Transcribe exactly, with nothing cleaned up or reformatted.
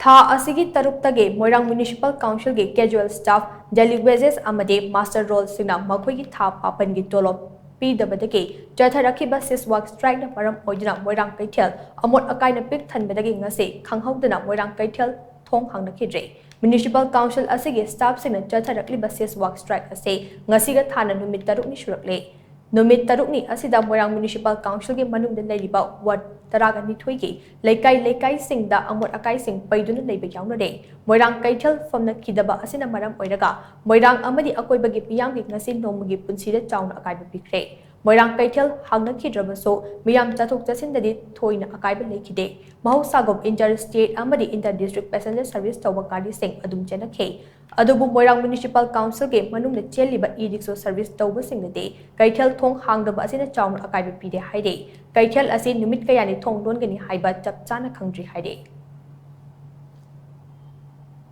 ꯊꯥ ꯑꯁꯤꯒꯤ ꯇꯔꯨꯛꯇꯒꯤ ꯃꯣꯏꯔꯥꯡ ꯃ꯭ꯌꯨꯅꯤꯁꯤꯄꯥꯜ ꯀꯥꯎꯟꯁꯤꯜꯒꯤ casual staff, daily wages ꯑꯃꯗꯤ muster rollꯁꯤꯡꯅ ꯃꯈꯣꯏꯒꯤ ꯊꯥ ꯄꯥꯕꯟꯒꯤ ꯇꯣꯂꯣꯞ ꯄꯤꯗꯕꯗꯒꯤ ꯆꯠꯊꯔꯛꯈꯤꯕ cease work strikeꯅ ꯃꯔꯝ ꯑꯣꯏꯗꯨꯅ ꯃꯣꯏꯔꯥꯡ ꯀꯩꯊꯦꯜ ꯑꯃꯣꯠ ꯑꯀꯥꯏꯅ ꯄꯤꯛ ꯊꯟꯕꯗꯒꯤ ꯉꯁꯤ ꯈꯪꯍꯧꯗꯅ ꯃꯣꯏꯔꯥꯡ ꯀꯩꯊꯦꯜ ꯊꯣꯡ ꯍꯥꯡꯅꯈꯤꯗ꯭ꯔꯦ꯫ ꯃ꯭ꯌꯨꯅꯤꯁꯤꯄꯥꯜ ꯀꯥꯎꯟꯁꯤꯜ ꯑꯁꯤꯒꯤ staffꯁꯤꯡꯅ ꯆꯠꯊꯔꯛꯂꯤꯕ cease work strike ꯑꯁꯤ ꯉꯁꯤꯒ ꯊꯥꯅ ꯅꯨꯃꯤꯠ ꯇꯔꯨꯛꯅꯤ ꯁꯨꯔꯛꯂꯦ꯫ ꯅꯨꯃꯤꯠ ꯇꯔꯨꯛꯅꯤ ꯑꯁꯤꯗ ꯃꯣꯏꯔꯥꯡ ꯃ꯭ꯌꯨꯅꯤꯁꯤꯄꯥꯜ ꯀꯥꯎꯟꯁꯤꯜꯒꯤ ꯃꯅꯨꯡꯗ ꯂꯩꯔꯤꯕ ward ꯇꯔꯥꯒ ꯅꯤꯊꯣꯏꯒꯤ ꯂꯩꯀꯥꯏ ꯂꯩꯀꯥꯏꯁꯤꯡꯗ ꯑꯃꯣꯠ ꯑꯀꯥꯏꯁꯤꯡ ꯄꯩꯗꯨꯅ ꯂꯩꯕ ꯌꯥꯎꯅꯔꯦ꯫ ꯃꯣꯏꯔꯥꯡ ꯀꯩꯊꯦꯜ ꯐꯝꯅꯈꯤꯗꯕ ꯑꯁꯤꯅ ꯃꯔꯝ ꯑꯣꯏꯔꯒ ꯃꯣꯏꯔꯥꯡ ꯑꯃꯗꯤ ꯑꯀꯣꯏꯕꯒꯤ ꯃꯤꯌꯥꯝꯒꯤ ꯉꯁꯤ ꯅꯣꯡꯃꯒꯤ ꯄꯨꯟꯁꯤꯗ ꯆꯥꯎꯅ ꯑꯀꯥꯏꯕ ꯄꯤꯈ꯭ꯔꯦ꯫ ꯃꯣꯏꯔꯥꯡ ꯀꯩꯊꯦꯜ ꯍꯥꯡꯅꯈꯤꯗ꯭ꯔꯕꯁꯨ ꯃꯤꯌꯥꯝ ꯆꯠꯊꯣꯛ ꯆꯠꯁꯤꯟꯗꯗꯤ ꯊꯣꯏꯅ ꯑꯀꯥꯏꯕ ꯂꯩꯈꯤꯗꯦ꯫ ꯃꯍꯧꯁꯥꯒꯨꯝ inter state ꯑꯃꯗꯤ inter district passenger service ꯇꯧꯕ ꯒꯥꯔꯤꯁꯤꯡ ꯑꯗꯨꯝ ꯆꯦꯟꯅꯈꯤ꯫ ꯑꯗꯨꯕꯨ ꯃꯣꯏꯔꯥꯡ ꯃ꯭ꯌꯨꯅꯤꯁꯤꯄꯥꯜ ꯀꯥꯎꯟꯁꯤꯜꯒꯤ ꯃꯅꯨꯡꯗ ꯆꯦꯜꯂꯤꯕ e-rickshaw service ꯇꯧꯕꯁꯤꯡꯅꯗꯤ ꯀꯩꯊꯦꯜ ꯊꯣꯡ ꯍꯥꯡꯗꯕ ꯑꯁꯤꯅ ꯆꯥꯎꯅ ꯑꯀꯥꯏꯕ ꯄꯤꯔꯦ ꯍꯥꯏꯔꯦ꯫ ꯀꯩꯊꯦꯜ ꯑꯁꯤ ꯅꯨꯃꯤꯠ ꯀꯌꯥꯅꯤ ꯊꯣꯡ ꯂꯣꯟꯒꯅꯤ ꯍꯥꯏꯕ ꯆꯞ ꯆꯥꯅ ꯈꯪꯗ꯭ꯔꯤ ꯍꯥꯏꯔꯦ꯫